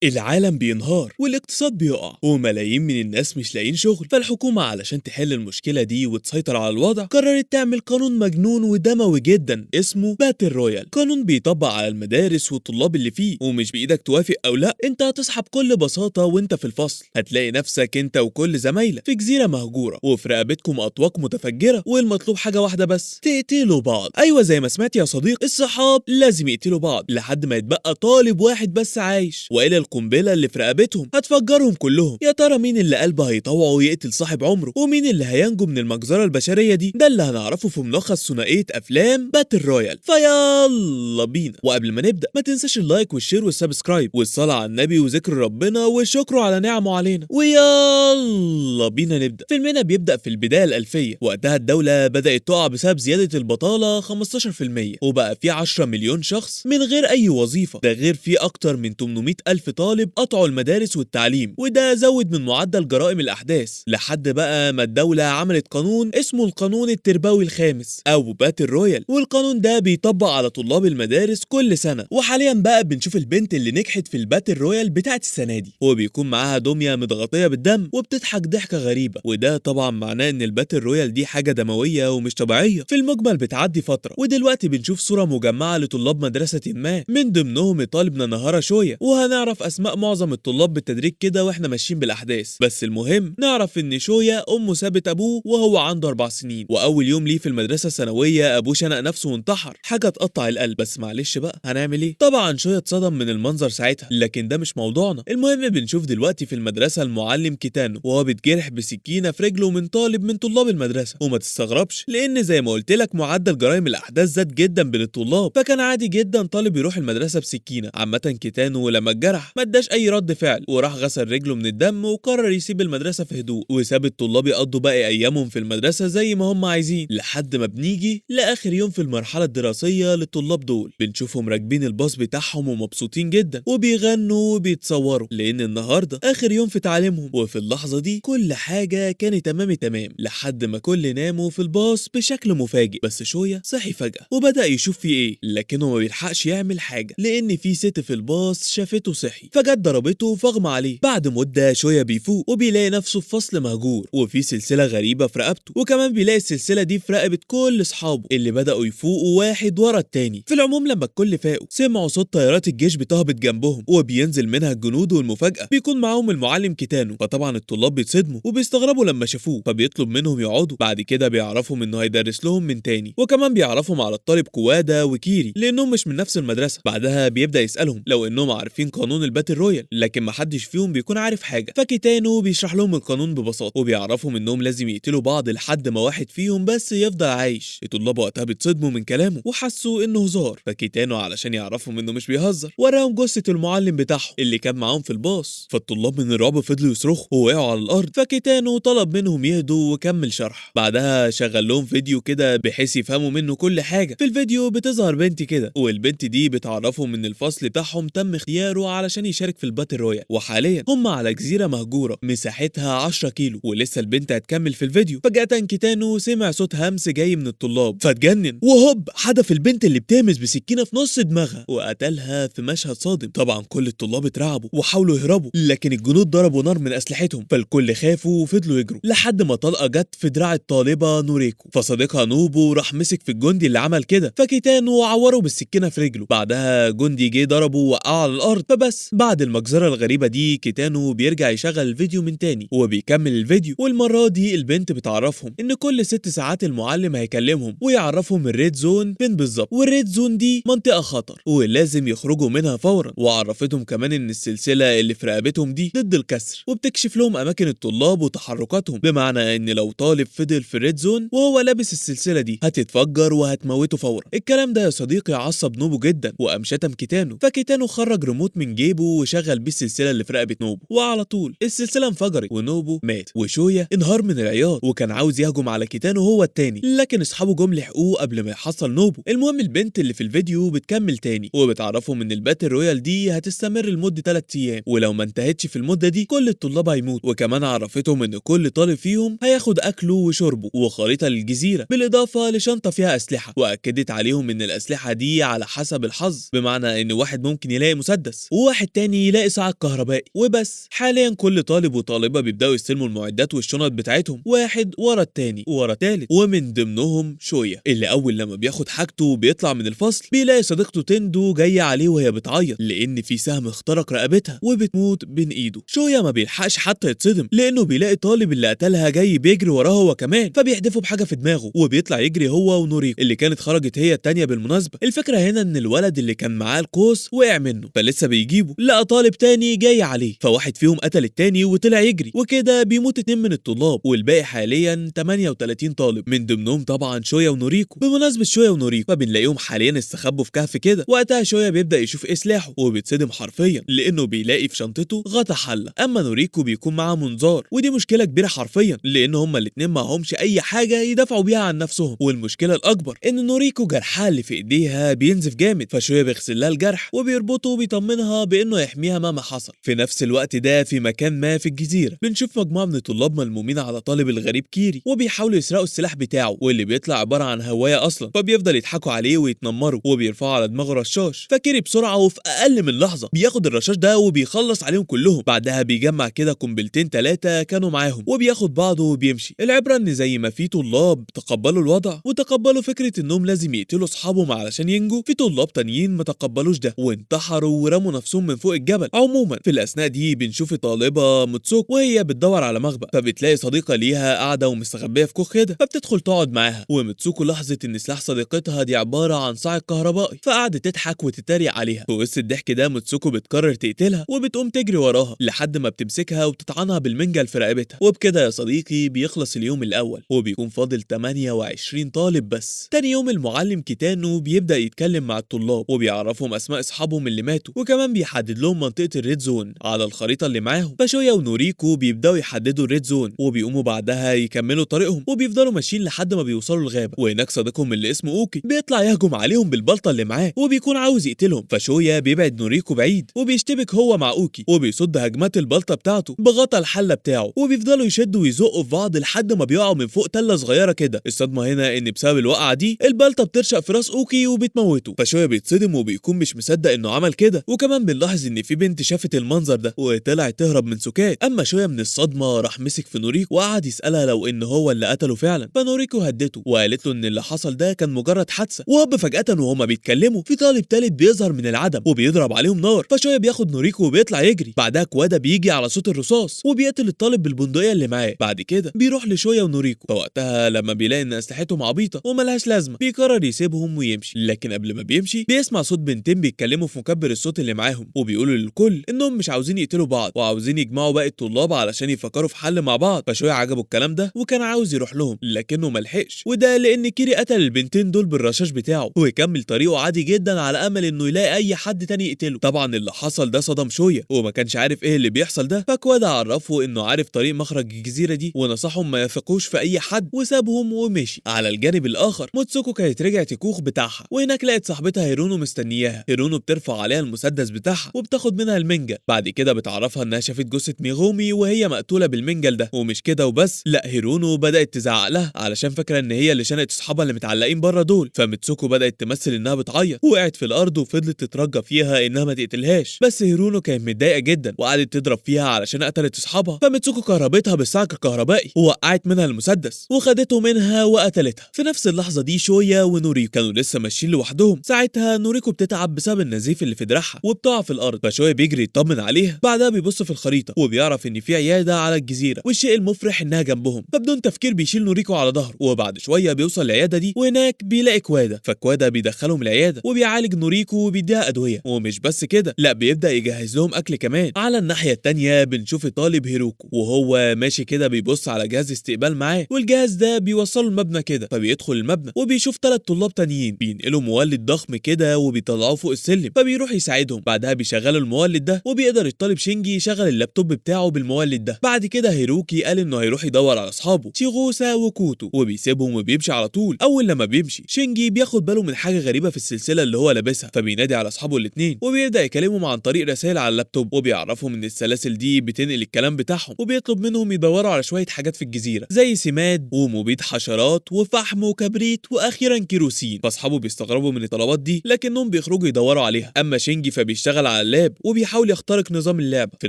العالم بينهار والاقتصاد بيقع وملايين من الناس مش لاقيين شغل. فالحكومة علشان تحل المشكلة دي وتسيطر على الوضع قررت تعمل قانون مجنون ودموي جدا اسمه battle royale. قانون بيطبق على المدارس والطلاب اللي فيه، ومش بإيدك توافق او لا. انت هتصحى بكل بساطة وانت في الفصل هتلاقي نفسك انت وكل زمايلك في جزيرة مهجورة وفي رقبتكم اطواق متفجرة، والمطلوب حاجة واحدة بس: تقتلوا بعض. ايوه زي ما سمعت يا صديق، الصحاب لازم يقتلوا بعض لحد ما يتبقى طالب واحد بس عايش، والا القنبلة اللي في رقبتهم هتفجرهم كلهم. يا ترى مين اللي قلبه هيطوعه ويقتل صاحب عمره، ومين اللي هينجو من المجزرة البشرية دي؟ ده اللي هنعرفه في ملخص ثنائية افلام battle royale. فيلا بينا. وقبل ما نبدا ما تنساش ال like وال share وال subscribe والصلاة على النبي وذكر ربنا وشكره على نعمه علينا. ويلا بينا نبدا. فيلمنا بيبدا في البداية الالفيه، وقتها الدولة بدات تقع بسبب زيادة البطالة 15%، وبقى في 10 مليون شخص من غير اي وظيفة، ده غير في اكتر من 800 الف طالب قطعوا المدارس والتعليم، وده زود من معدل جرائم الاحداث. لحد بقى ما الدولة عملت قانون اسمه القانون التربوي الخامس او battle royale، والقانون ده بيطبق على طلاب المدارس كل سنة. وحاليا بقى بنشوف البنت اللي نجحت في ال battle royale بتاعت السنة دي، وبيكون معاها دمية متغطيه بالدم وبتضحك ضحكه غريبة، وده طبعا معناه ان ال battle royale دي حاجة دموية ومش طبيعية. في المجمل بتعدي فترة، ودلوقتي بنشوف صوره مجمعة لطلاب مدرسه ما، من ضمنهم الطالب ناناهارا شويا، وهنعرف اسماء معظم الطلاب بالتدريج كده واحنا ماشيين بالاحداث. بس المهم نعرف ان شويا امه سابت ابوه وهو عنده 4 سنين، واول يوم ليه في المدرسة الثانوية ابوه شنق نفسه وانتحر. حاجة تقطع القلب، بس معلش بقى هنعمل ايه. طبعا شويا اتصدم من المنظر ساعتها، لكن ده مش موضوعنا. المهم بنشوف دلوقتي في المدرسة المعلم كيتانو وهو بيتجرح بسكينة في رجله من طالب من طلاب المدرسة. وما تستغربش لان زي ما قلت لك معدل جرائم الاحداث زاد جدا بين الطلاب، فكان عادي جدا طالب يروح المدرسة بسكينة. عامة كيتانو لما اتجرح ما اداش اي رد فعل، وراح غسل رجله من الدم وقرر يسيب المدرسة في هدوء، وساب الطلاب يقضوا باقي ايامهم في المدرسة زي ما هم عايزين. لحد ما بنيجي لاخر يوم في المرحلة الدراسية للطلاب دول، بنشوفهم راكبين الباص بتاعهم ومبسوطين جدا وبيغنوا وبيتصوروا لان النهارده اخر يوم في تعليمهم. وفي اللحظة دي كل حاجة كانت تمام تمام، لحد ما كل ناموا في الباص بشكل مفاجئ. بس شوية صحي فجاة وبدا يشوف في ايه، لكنه ما بيلحقش يعمل حاجة لان في ست في الباص شافته صحي فجت ضربته فاغمى عليه. بعد مده شوية بيفوق وبيلاقي نفسه في فصل مهجور وفي سلسلة غريبة في رقبته، وكمان بيلاقي السلسلة دي في رقبة كل اصحابه اللي بداوا يفوقوا واحد ورا التاني. في العموم لما الكل فاقوا سمعوا صوت طيارات الجيش بتهبط جنبهم وبينزل منها الجنود، والمفاجاه بيكون معاهم المعلم كيتانو. فطبعا الطلاب بيتصدموا وبيستغربوا لما شافوه، فبيطلب منهم يقعدوا. بعد كده بيعرفهم انه هيدرس لهم من تاني، وكمان بيعرفهم على الطالب كوادا وكيري لانهم مش من نفس المدرسة. بعدها بيبدا يسالهم لو انهم عارفين قانون ال battle royale، لكن محدش فيهم بيكون عارف حاجة. فكيتانو بيشرح لهم القانون ببساطة وبيعرفهم انهم لازم يقتلوا بعض لحد ما واحد فيهم بس يفضل عايش. الطلاب وقتها بيتصدموا من كلامه وحسوا انه هزار، فكيتانو علشان يعرفهم انه مش بيهزر وراهم جثة المعلم بتاعهم اللي كان معاهم في الباص. فالطلاب من الرعب فضلوا يصرخوا ووقعوا على الارض، فكيتانو طلب منهم يهدوا وكمل شرح. بعدها شغل لهم فيديو كده بحيث يفهموا منه كل حاجة. في الفيديو بتظهر بنت كده، والبنت دي بتعرفهم ان الفصل بتاعهم تم اختياره علشان يشارك في ال battle royale، وحاليا هم على جزيرة مهجورة مساحتها 10 كيلو. ولسه البنت هتكمل في الفيديو، فجاة كيتانو سمع صوت همس جاي من الطلاب فاتجنن، وهوب حدف البنت اللي بتهمس بسكينة في نص دماغها وقتلها في مشهد صادم. طبعا كل الطلاب اترعبوا وحاولوا يهربوا، لكن الجنود ضربوا نار من اسلحتهم، فالكل خافوا وفضلوا يجروا لحد ما طلقه جت في دراع الطالبة نوريكو. فصديقها نوبو راح مسك في الجندي اللي عمل كده، فكيتانو عورة بالسكينة في رجله. بعدها جندي جه ضربه ووقعه على الارض. فبس بعد المجزرة الغريبة دي كيتانو بيرجع يشغل الفيديو من تاني وبيكمل الفيديو، والمرة دي البنت بتعرفهم ان كل 6 ساعات المعلم هيكلمهم ويعرفهم ال red zone فين بالظبط، وال red zone دي منطقة خطر ولازم يخرجوا منها فورا. وعرفتهم كمان ان السلسلة اللي في رقبتهم دي ضد الكسر، وبتكشف لهم اماكن الطلاب وتحركاتهم، بمعنى ان لو طالب فضل في ال red zone وهو لابس السلسلة دي هتتفجر وهتموته فورا. الكلام ده يا صديقي عصب نوبو جدا وقام شتم كيتانو، فكيتانو خرج ريموت من جيبه وشغل بيه السلسلة اللي في رقبة نوبو، وعلى طول السلسلة انفجرت ونوبو مات. وشويا انهار من العياط وكان عاوز يهجم على كيتانو هو التاني، لكن اصحابه جم لحقوه قبل ما يحصل نوبو. المهم البنت اللي في الفيديو بتكمل تاني وبتعرفهم ان ال battle royale دي هتستمر لمدة 3 ايام، ولو ما انتهتش في المدة دي كل الطلاب هيموتوا. وكمان عرفتهم ان كل طالب فيهم هياخد اكله وشربه وخريطه للجزيرة، بالاضافة لشنطه فيها اسلحة. واكدت عليهم ان الاسلحة دي على حسب الحظ، بمعنى ان واحد ممكن يلاقي مسدس وواحد تاني يلاقي صاعق كهربائي وبس. حاليا كل طالب وطالبة بيبدأوا يستلموا المعدات والشنط بتاعتهم واحد ورا التاني ورا التالت، ومن ضمنهم شوية اللي اول لما بياخد حاجته وبيطلع من الفصل بيلاقي صديقته تندو جاية عليه وهي بتعيط لان في سهم اخترق رقبتها وبتموت بين ايده. شوية ما بيلحقش حتى يتصدم لانه بيلاقي الطالب اللي قتلها جاي بيجري وراه هو كمان، فبيحدفه بحاجة في دماغه وبيطلع يجري هو ونوريكو اللي كانت خرجت هي التانية بالمناسبة. الفكرة هنا ان الولد اللي كان معاه القوس وقع منه فلسه بيجيبه، لقى طالب تاني جاي عليه فواحد فيهم قتل التاني وطلع يجري، وكده بيموت 2 من الطلاب والباقي حاليا 38 طالب من ضمنهم طبعا شوية ونوريكو. بمناسبة شوية ونوريكو فبنلاقيهم حاليا استخبوا في كهف كده. وقتها شوية بيبدأ يشوف ايه سلاحه وبيتصدم حرفيا لانه بيلاقي في شنطته غطا حلة. اما نوريكو بيكون معاه منظار، ودي مشكلة كبيرة حرفيا لان هما الاتنين معهمش اي حاجة يدافعوا بيها عن نفسهم. والمشكلة الاكبر ان نوريكو جرحها اللي في ايديها بينزف جامد، فشوية بيغسل لها الجرح وبيربطه وبيطمنها بانه يحميها مهما حصل. في نفس الوقت ده في مكان ما في الجزيرة بنشوف مجموعة من الطلاب ملمومين على طالب الغريب كيري وبيحاولوا يسرقوا السلاح بتاعه واللي بيطلع عبارة عن هواية اصلا، فبيفضل يضحكوا عليه ويتنمروا وبيرفعوا على دماغه رشاش. فكيري بسرعة وفي اقل من لحظة بياخد الرشاش ده وبيخلص عليهم كلهم. بعدها بيجمع كده قنبلتين 3 كانوا معاهم وبياخد بعضه وبيمشي. العبرة ان زي ما في طلاب تقبلوا الوضع وتقبلوا فكرة انهم لازم يقتلوا اصحابهم علشان ينجوا، في طلاب تانيين ما تقبلوش ده وانتحروا ورموا نفسهم من فوق الجبل. عموما في الاثناء دي بنشوف الطالبة متسوكو وهي بتدور على مخبأ، فبتلاقي صديقه ليها قاعدة ومستخبيه في كوخ كده، فبتدخل تقعد معاها. ومتسوكو لاحظت ان سلاح صديقتها دي عبارة عن صاعق كهربائي، فقعدت تضحك وتتريق عليها. في وسط الضحك ده متسوكو بتقرر تقتلها وبتقوم تجري وراها لحد ما بتمسكها وبتطعنها بالمنجل في رقبتها. وبكده يا صديقي بيخلص اليوم الاول وبيكون فاضل 28 طالب بس. تاني يوم المعلم كيتانو بيبدا يتكلم مع الطلاب وبيعرفهم اسماء اصحابهم اللي ماتوا، وكمان بيحدد لهم منطقة ال red zone على الخريطة اللي معاهم. فشوية ونوريكو بيبداوا يحددوا ال red zone وبيقوموا بعدها يكملوا طريقهم وبيفضلوا ماشيين لحد ما بيوصلوا الغابة. وهناك صديقهم اللي اسمه اوكي بيطلع يهجم عليهم بالبلطه اللي معاه وبيكون عاوز يقتلهم، فشوية بيبعد نوريكو بعيد وبيشتبك هو مع اوكي وبيصد هجمات البلطه بتاعته بغطا الحلة بتاعه، وبيفضلوا يشدوا ويزقوا في بعض لحد ما بيقعوا من فوق تله صغيرة كده. الصدمة هنا ان بسبب الوقعة دي البلطه بترشق في راس اوكي وبتموته، فشوية بيتصدم وبيكون مش مصدق انه عمل كده. وكمان بنلاحظ ان في بنت شافت المنظر ده وطلعت تهرب من سكات. اما شوية من الصدمة راح مسك في نوريكو وقعد يسالها لو ان هو اللي قتله فعلا، فنوريكو هدته وقالت له ان اللي حصل ده كان مجرد حادثه. وهوب فجاة وهما بيتكلموا في طالب تالت بيظهر من العدم وبيضرب عليهم نار، فشوية بياخد نوريكو وبيطلع يجري. بعدها كوادا بيجي على صوت الرصاص وبيقتل الطالب بالبندقيه اللي معاه. بعد كده بيروح لشويه ونوريكو، فوقتها لما بيلاقي ان اسلحتهم عبيطه وملهاش لازمه بيقرر يسيبهم ويمشي. لكن قبل ما بيمشي بيسمع صوت بنتين بيتكلموا في مكبر الصوت اللي معاهم وبيقولوا للكل انهم مش عاوزين يقتلوا بعض وعاوزين يجمعوا باقي الطلاب علشان يفكروا في حل مع بعض. فشوية عجبه الكلام ده وكان عاوز يروح لهم لكنه ملحقش، وده لان كيري قتل البنتين دول بالرشاش بتاعه ويكمل طريقه عادي جدا على امل انه يلاقي اي حد تاني يقتله. طبعا اللي حصل ده صدم شوية وما كانش عارف ايه اللي بيحصل ده، فكوادا عرفه انه عارف طريق مخرج الجزيرة دي ونصحهم ما يثقوش في اي حد وسابهم ومشي. على الجانب الاخر موتسوكو كانت رجعت الكوخ بتاعها وهناك لقت صاحبتها هيرونو مستنياها. هيرونو بترفع عليها المسدس بتاعها وبتاخد منها المنجل. بعد كده بتعرفها انها شافت جثة ميغومي وهي مقتوله بالمنجل ده. ومش كده وبس، لا هيرونو بدات تزعق لها علشان فاكره ان هي اللي شنقت اصحابها اللي متعلقين بره دول. فميتسوكو بدات تمثل انها بتعيط وقعت في الارض وفضلت تترجى فيها انها ما تقتلهاش، بس هيرونو كانت متضايقة جدا وقعدت تضرب فيها علشان قتلت اصحابها. فميتسوكو كهربتها بالصعق الكهربائي ووقعت منها المسدس وخدته منها وقتلتها. في نفس اللحظة دي شوية ونوريكو كانوا لسه ماشيين لوحدهم. ساعتها نوريكو بتتعب بسبب النزيف اللي في دراعها وبتقع في الارض، فشوية بيجري يطمن عليها. بعدها بيبص في الخريطة وبيعرف ان في عيادة على الجزيرة والشيء المفرح انها جنبهم، فبدون تفكير بيشيل نوريكو على ظهره. وبعد شوية بيوصل العيادة دي وهناك بيلاقي كوادا، فكوادا بيدخلهم العيادة وبيعالج نوريكو وبيديها ادوية. ومش بس كده، لا بيبدا يجهز لهم اكل كمان. على الناحية التانية بنشوف الطالب هيروكو وهو ماشي كده بيبص على جهاز استقبال معاه، والجهاز ده بيوصله المبنى كده. فبيدخل المبنى وبيشوف 3 طلاب تانيين بينقلوا مولد ضخم كده وبيطلعوه فوق السلم، فبيروح يساعدهم. بعدها بيشغلوا المولد ده وبيقدر الطالب شينجي يشغل اللابتوب بتاعه بالمولد ده. بعد كده هيروكي قال انه هيروح يدور على اصحابه شيغوسا وكوتو وبيسيبهم وبيمشي على طول. اول لما بيمشي شينجي بياخد باله من حاجة غريبة في السلسلة اللي هو لابسها، فبينادي على اصحابه الاثنين وبيبدا يكلمهم عن طريق رسائل على اللابتوب وبيعرفهم ان السلاسل دي بتنقل الكلام بتاعهم، وبيطلب منهم يدوروا على شوية حاجات في الجزيرة زي سماد ومبيد حشرات وفحم وكبريت واخيرا كيروسين. فاصحابه بيستغربوا من الطلبات دي لكنهم بيخرجوا يدوروا عليها. اما شينجي فبيشتغل على على ال lap وبيحاول يخترق نظام اللعبة. في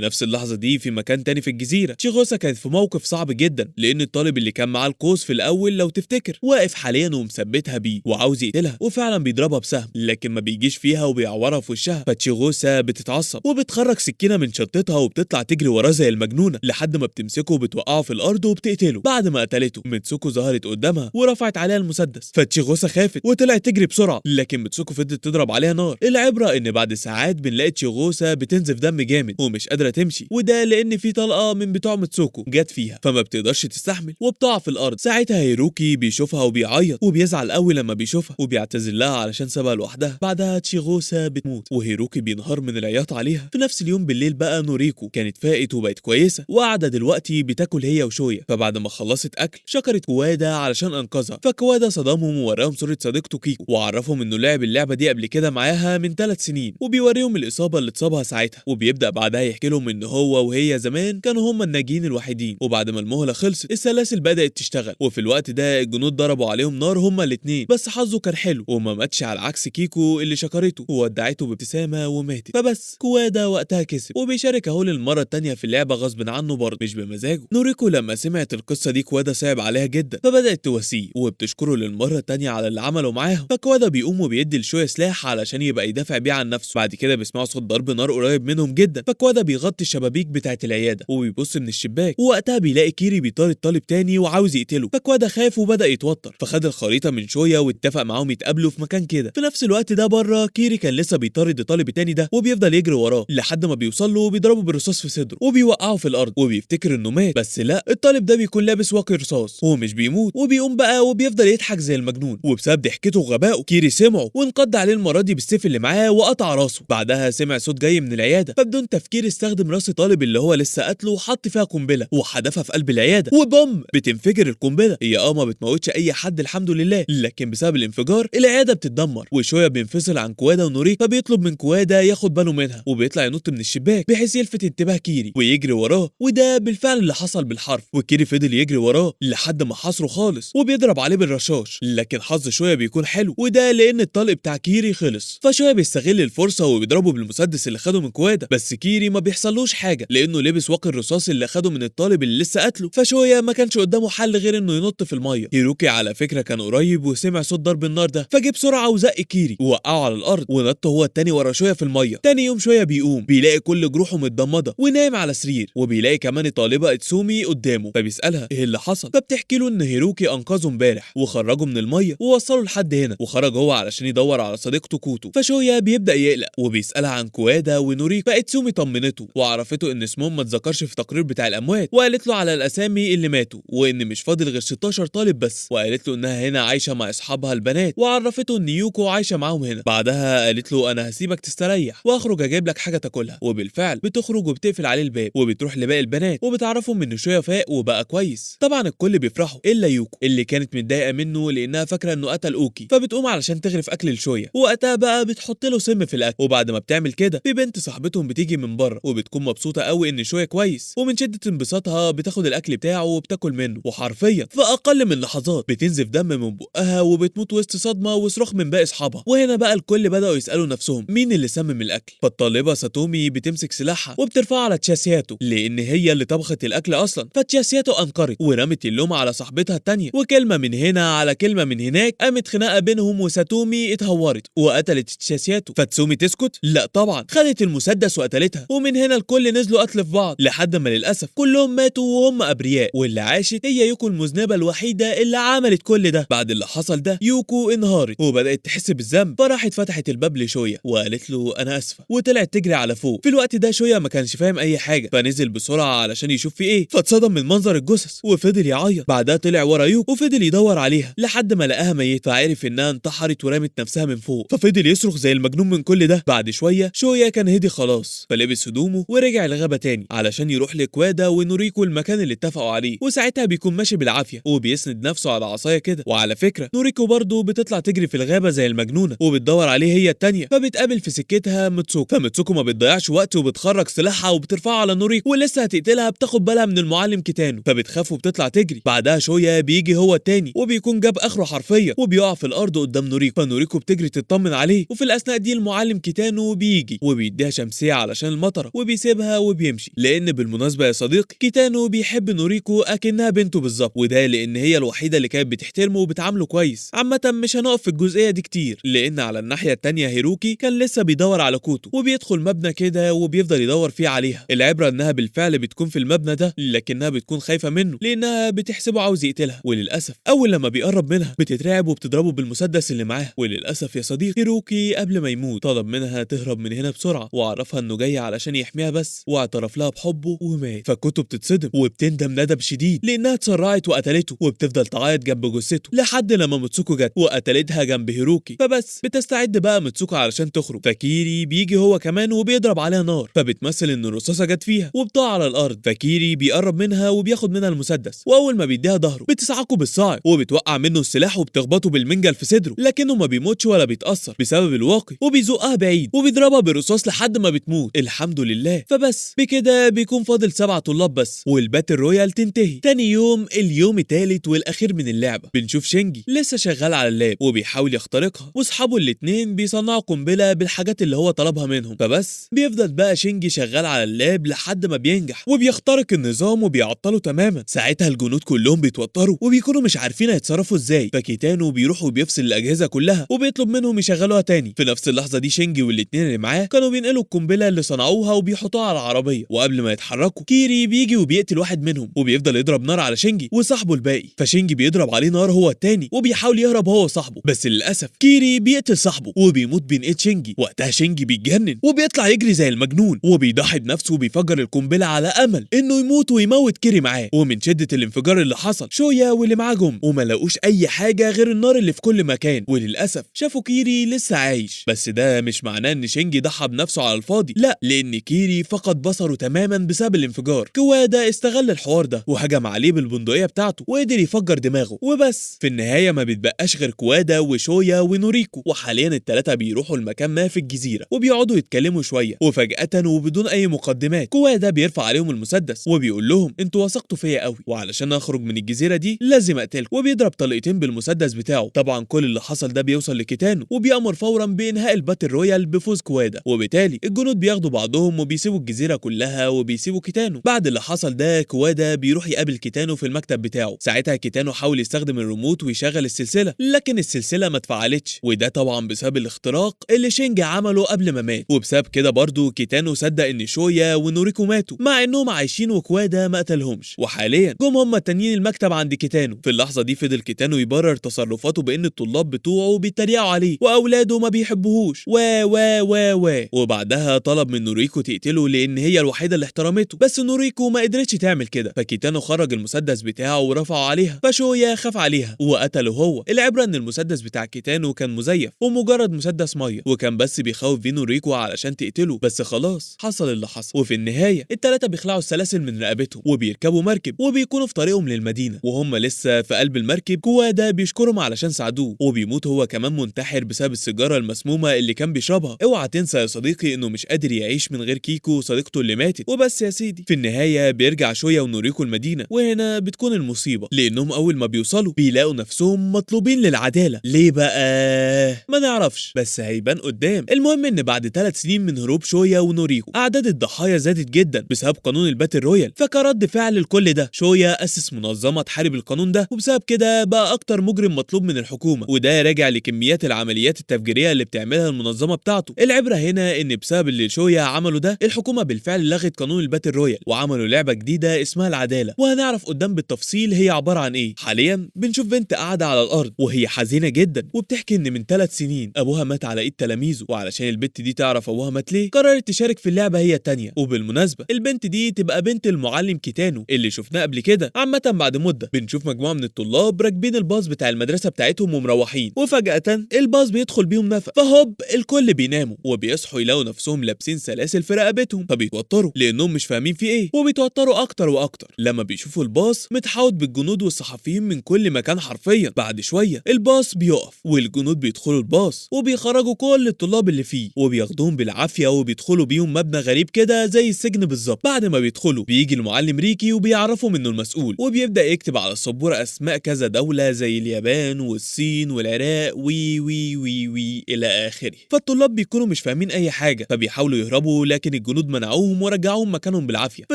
نفس اللحظة دي في مكان تاني في الجزيرة، تشيغوسا كانت في موقف صعب جدا، لان الطالب اللي كان معاه القوس في الاول لو تفتكر واقف حاليا ومثبتها بيه وعاوز يقتلها، وفعلا بيضربها بسهم لكن ما بيجيش فيها وبيعورها في وشها. فتشيغوسا بتتعصب وبتخرج سكينة من شنطتها وبتطلع تجري وراه زي المجنونة لحد ما بتمسكه وبتوقعه في الارض وبتقتله. بعد ما قتلته ميتسوكو ظهرت قدامها ورفعت عليها المسدس، فتشيغوسا خافت وطلعت تجري بسرعة، لكن ميتسوكو فضلت تضرب عليها نار. العبرة ان بعد ساعات بنلاقي تشيغوسا بتنزف دم جامد ومش قادرة تمشي، وده لان في طلقه من بتوع ميتسوكو جت فيها فما بتقدرش تستحمل وبتقع في الارض. ساعتها هيروكي بيشوفها وبيعيط وبيزعل قوي لما بيشوفها وبيعتذر لها علشان سابها لوحدها. بعدها تشيغوسا بتموت وهيروكي بينهار من العياط عليها. في نفس اليوم بالليل بقى نوريكو كانت فاقت وبقت كويسة وقاعدة دلوقتي بتاكل هي وشوية. فبعد ما خلصت اكل شكرت كوادا علشان انقذها، فكوادا صدمهم ووراهم صوره صديقته كيكو وعرفهم انه لعب اللعبة دي قبل كده معاها من 3 سنين، وبيوريهم الاصابة اللي اتصابها ساعتها. وبيبدا بعدها يحكي لهم ان هو وهي زمان كانوا هما الناجين الوحيدين، وبعد ما المهلة خلصت السلاسل بدات تشتغل، وفي الوقت ده الجنود ضربوا عليهم نار هما الاثنين، بس حظه كان حلو وما ماتش على عكس كيكو اللي شكرته وودعته بابتسامة وماتت. فبس كوادا وقتها كسب وبيشارك اهو للمرة الثانية في اللعبة غصب عنه برضه مش بمزاجه. نوريكو لما سمعت القصة دي كوادا صعب عليها جدا، فبدات تواسيه وبتشكره للمرة الثانية على اللي عمله معاهم. فكوادا بيقوم وبيدي لشويا سلاح علشان يبقى يدافع بيه عن نفسه. بعد كده بيسمعوا صوت ضرب نار قريب منهم جدا، فكوادا بيغطي الشبابيك بتاعه العيادة وبيبص من الشباك، ووقتها بيلاقي كيري بيطارد طالب تاني وعاوز يقتله. فكوادا خاف وبدا يتوتر، فخد الخريطة من شويا واتفق معاهم يتقابلوا في مكان كده. في نفس الوقت ده بره كيري كان لسه بيطارد الطالب التاني ده وبيفضل يجري وراه لحد ما بيوصل له وبيضربه بالرصاص في صدره وبيوقعه في الارض وبيفتكر انه مات، بس لا، الطالب ده بيكون لابس واقي رصاص وهو مش بيموت، وبيقوم بقى وبيفضل يضحك زي المجنون. وبسبب ضحكته وغبائه كيري سمعه وانقض عليه المرة دي بالسيف اللي معاه وقطع راسه. بعدها سمع صوت جاي من العيادة، فبدون تفكير استخدم راس الطالب اللي هو لسه قتله وحط فيها قنبلة وحدفها في قلب العيادة، وبوم بتنفجر القنبلة. هي ما بتموتش اي حد الحمد لله، لكن بسبب الانفجار العيادة بتتدمر وشوية بينفصل عن كوادا ونوريكو، فبيطلب من كوادا ياخد باله منها وبيطلع ينط من الشباك بحيث يلفت انتباه كيري ويجري وراه، وده بالفعل اللي حصل بالحرف. وكيري فضل يجري وراه لحد ما حاصره خالص وبيضرب عليه بالرشاش، لكن حظ شوية بيكون حلو وده لان الطلق بتاع كيري خلص. فشوية بيستغل الفرصة وبيضربه بالمسدس اللي خده من كوادا، بس كيري ما بيحصلوش حاجة لانه لبس واقي الرصاص اللي خده من الطالب اللي لسه قتله. فشوية ما كانش قدامه حل غير انه ينط في المية. هيروكي على فكرة كان قريب وسمع صوت ضرب النار ده، فجه بسرعة وزق كيري ووقعه على الارض ونط هو التاني ورا شوية في المية. تاني يوم شوية بيقوم بيلاقي كل جروحه متضمده ونايم على سرير، وبيلاقي كمان الطالبة اتسومي قدامه، فبيسالها ايه اللي حصل، فبتحكي له ان هيروكي انقذه امبارح وخرجه من المية ووصله لحد هنا، وخرج هو علشان يدور على صديقته كوتو. فشوية بيبدا يقلق وبيسالها عن كوادا ونوريكو، فاتسومي طمنته وعرفته ان اسمهم ما اتذكرش في التقرير بتاع الاموات، وقالت له على الاسامي اللي ماتوا وان مش فاضل غير 16 طالب بس، وقالت له انها هنا عايشه مع اصحابها البنات، وعرفته ان يوكو عايشه معاهم هنا. بعدها قالت له انا هسيبك تستريح واخرج اجيب لك حاجة تاكلها، وبالفعل بتخرج وبتقفل عليه الباب وبتروح لباقي البنات وبتعرفهم ان شوية فاق وبقى كويس. طبعا الكل بيفرحوا الا يوكو اللي كانت متضايقة منه لانها فاكره انه قتل اوكي، فبتقوم علشان تغرف اكل لشويه، ووقتها بقى بتحط له سم في الاكل. وبعد ما بتعمل كده في بنت صاحبتهم بتيجي من بره وبتكون مبسوطة قوي ان شوية كويس، ومن شده انبساطها بتاخد الاكل بتاعه وبتاكل منه، وحرفيا في اقل من لحظات بتنزف دم من بقها وبتموت وسط صدمة وصراخ من باقي اصحابها. وهنا بقى الكل بداوا يسالوا نفسهم مين اللي سمم الاكل. فالطالبه ساتومي بتمسك سلاحها وبترفعه على تشاسياتو لان هي اللي طبخت الاكل اصلا، فتشاسياتو انكرت ورمت اللوم على صاحبتها التانية، وكلمه من هنا على كلمة من هناك قامت خناقه بينهم، وساتومي اتهورت وقتلت تشاسياتو. فتسومي تسكت؟ لا طبعا، خدت المسدس وقتلتها. ومن هنا الكل نزلوا قتل في بعض لحد ما للاسف كلهم ماتوا وهم ابرياء، واللي عاشت هي يوكو المذنبه الوحيدة اللي عملت كل ده. بعد اللي حصل ده يوكو انهارت وبدات تحس بالذنب، فراحت فتحت الباب لشويا وقالت له انا اسفه، وطلعت تجري على فوق. في الوقت ده شويا ما كانش فاهم اي حاجة، فنزل بسرعة علشان يشوف في ايه، فاتصدم من منظر الجثث وفضل يعيط. بعدها طلع ورا يوكو وفضل يدور عليها لحد ما لقاها ميته، فعرف انها انتحرت ورمت نفسها من فوق، ففضل يصرخ زي المجنون من كل ده. بعد شوية شويا كان هدي خلاص، فلبس هدومه ورجع الغابة تاني علشان يروح لكوادا ونوريكو المكان اللي اتفقوا عليه، وساعتها بيكون ماشي بالعافية وبيسند نفسه على عصاية كده. وعلى فكرة نوريكو برضه بتطلع تجري في الغابة زي المجنونة وبتدور عليه هي التانية، فبتقابل في سكتها متسوكو، فمتسوكو ما بتضيعش وقت وبتخرج سلاحها وبترفعه على نوريكو ولسه هتقتلها، بتاخد بالها من المعلم كيتانو فبتخاف وبتطلع تجري. بعدها شوية بيجي هو التاني وبيكون جاب اخره حرفيا وبيقع في الارض قدام نوريكو، فنوريكو بتجري تطمن عليه. وفي الاثناء دي المعلم كيتانو بيجي بيجي وبيديها شمسية علشان المطره وبيسيبها وبيمشي. لان بالمناسبة يا صديقي كيتانو بيحب نوريكو اكنها بنته بالظبط، وده لان هي الوحيدة اللي كانت بتحترمه وبتعامله كويس. عامة مش هنقف في الجزئية دي كتير، لان على الناحية التانية هيروكي كان لسه بيدور على كوتو، وبيدخل مبنى كده وبيفضل يدور فيه عليها. العبرة انها بالفعل بتكون في المبنى ده، لكنها بتكون خايفة منه لانها بتحسبه عاوز يقتلها. وللاسف اول لما بيقرب منها بتترعب وبتضربه بالمسدس اللي معاها. وللاسف يا صديقي هيروكي قبل ما يموت طلب منها تهرب من هنا بسرعة، وعرفها انه جاي علشان يحميها بس، واعترف لها بحبه ومات. فكوتو بتتصدم وبتندم ندم شديد لانها اتسرعت وقتلته، وبتفضل تعيط جنب جثته لحد لما ميتسوكو جت وقتلتها جنب هيروكي. فبس بتستعد بقى ميتسوكو علشان تخرج، فكيري بيجي هو كمان وبيضرب عليها نار، فبتمثل ان الرصاصة جت فيها وبتقع على الارض. فكيري بيقرب منها وبياخد منها المسدس، واول ما بيديها ظهره بتصعقه بالصاعق وبتوقع منه السلاح وبتخبطه بالمنجل في صدره، لكنه ما بيموتش ولا بيتاثر بسبب الواقي، وبيزقها بعيد وبيضربها بالرصاص لحد ما بتموت الحمد لله. فبس بكده بيكون فاضل 7 طلاب بس وال battle royale تنتهي. تاني يوم، اليوم الثالث والاخير من اللعبة، بنشوف شينجي لسه شغال على ال lab وبيحاول يخترقها، واصحابه الاثنين بيصنعوا قنبلة بالحاجات اللي هو طلبها منهم. فبس بيفضل بقى شينجي شغال على ال lab لحد ما بينجح وبيخترق النظام وبيعطله تماما. ساعتها الجنود كلهم بيتوتروا وبيكونوا مش عارفين هيتصرفوا ازاي، فكيتانو بيروح وبيفصل الاجهزة كلها وبيطلب منهم يشغلوها تاني. في نفس اللحظة دي شينجي والاثنين اللي معاه كانوا بينقلوا القنبلة اللي صنعوها وبيحطوها على العربية، وقبل ما يتحركوا كيري بيجي وبيقتل واحد منهم وبيفضل يضرب نار على شينجي وصاحبه الباقي. فشينجي بيضرب عليه نار هو التاني وبيحاول يهرب هو وصاحبه، بس للاسف كيري بيقتل صاحبه وبيموت بين ايد شينجي. وقتها شينجي بيتجنن وبيطلع يجري زي المجنون وبيضحي بنفسه وبيفجر القنبلة على امل انه يموت ويموت كيري معاه. ومن شده الانفجار اللي حصل شويا واللي معاه جم وما لاقوش اي حاجة غير النار اللي في كل مكان، وللاسف شافوا كيري لسه عايش. بس ده مش معناه ان شينجي ضحى بنفسه على الفاضي، لا، لان كيري فقد بصره تماما بسبب الانفجار. كوادا استغل الحوار ده وهجم عليه بالبندقيه بتاعته وقدر يفجر دماغه. وبس في النهاية ما بيتبقاش غير كوادا وشويا ونوريكو، وحاليا الثلاثة بيروحوا المكان ما في الجزيرة وبيقعدوا يتكلموا شوية. وفجاة وبدون اي مقدمات كوادا بيرفع عليهم المسدس وبيقول لهم انتوا وثقتوا فيا قوي، وعلشان اخرج من الجزيرة دي لازم اقتلكم، وبيضرب طلقتين بالمسدس بتاعه. طبعا كل اللي حصل ده بيوصل لكيتانو وبيأمر فورا بانهاء ال battle royale بفوز كوادا، وبالتالي الجنود بياخدوا بعضهم وبيسيبوا الجزيرة كلها وبيسيبوا كيتانو. بعد اللي حصل ده كوادا بيروح يقابل كيتانو في المكتب بتاعه. ساعتها كيتانو حاول يستخدم الريموت ويشغل السلسلة، لكن السلسلة ما اتفعلتش، وده طبعا بسبب الاختراق اللي شينجي عمله قبل ما مات. وبسبب كده برضو كيتانو صدق ان شويا ونوريكو ماتوا مع انهم عايشين وكوادا ما قتلهمش. وحاليا جم هم التانيين المكتب عند كيتانو. في اللحظة دي فضل كيتانو يبرر تصرفاته بان الطلاب بتوعه بيتريقوا عليه واولاده ما بيحبوهوش و و و و وبعدها طلب من نوريكو تقتله لان هي الوحيدة اللي احترمته، بس نوريكو ما قدرتش تعمل كده. فكيتانو خرج المسدس بتاعه ورفعه عليها، فشويا خاف عليها وقتله هو. العبرة ان المسدس بتاع كيتانو كان مزيف ومجرد مسدس مية، وكان بس بيخوف بيه نوريكو علشان تقتله، بس خلاص حصل اللي حصل. وفي النهاية الثلاثة بيخلعوا السلاسل من رقبتهم وبيركبوا مركب وبيكونوا في طريقهم للمدينة. وهم لسه في قلب المركب كوادا بيشكرهم علشان ساعدوه، وبيموت هو كمان منتحر بسبب السيجارة المسمومه اللي كان بيشربها. اوعى تنسى يا صديقي انه مش قادر يعيش من غير كيكو صديقته اللي ماتت. وبس يا سيدي في النهاية بيرجع شويا ونوريكو المدينة، وهنا بتكون المصيبة لانهم اول ما بيوصلوا بيلاقوا نفسهم مطلوبين للعدالة. ليه بقى؟ ما نعرفش، بس هيبان قدام. المهم ان بعد 3 سنين من هروب شويا ونوريكو اعداد الضحايا زادت جدا بسبب قانون ال battle royale. فكرد فعل لكل ده شويا اسس منظمة تحارب القانون ده، وبسبب كده بقى اكتر مجرم مطلوب من الحكومة، وده راجع لكميات العمليات التفجيريه اللي بتعملها المنظمة بتاعته. العبرة هنا ان بسبب اللي شويا عمله ده الحكومة بالفعل لغت قانون ال battle royale وعملوا لعبه جديدة اسمها العدالة، وهنعرف قدام بالتفصيل هي عبارة عن ايه. حاليا بنشوف بنت قاعدة على الارض وهي حزينة جدا، وبتحكي ان من 3 سنين ابوها مات على ايد تلاميذه، وعلشان البنت دي تعرف ابوها مات ليه قررت تشارك في اللعبة هي التانية. وبالمناسبة البنت دي تبقى بنت المعلم كيتانو اللي شفناه قبل كده. عامة بعد مده بنشوف مجموعة من الطلاب راكبين الباص بتاع المدرسة بتاعتهم ومروحين، وفجاة الباص بيدخل بيهم نفق، فهوب الكل بيناموا وبيصحوا يلاقوا نفسهم لابسين سلاسل في رقبتهم، فبيتوتروا لانهم مش فاهمين في ايه، وبيتوتروا اكتر واكتر لما بيشوفوا الباص متحوط بالجنود والصحفيين من كل مكان حرفيا. بعد شوية الباص بيقف والجنود بيدخلوا الباص وبيخرجوا كل الطلاب اللي فيه وبياخدوهم بالعافية وبيدخلوا بيهم مبنى غريب كده زي السجن بالظبط. بعد ما بيدخلوا بيجي المعلم ريكي وبيعرفهم انه المسؤول، وبيبدا يكتب على السبوره اسماء كذا دولة زي اليابان والصين والعراق وي وي وي وي الى اخره. فالطلاب بيكونوا مش فاهمين فاهمين اي حاجة، فبيحاولوا يهربوا لكن الجنود منعوهم ورجعوهم مكانهم بالعافية. في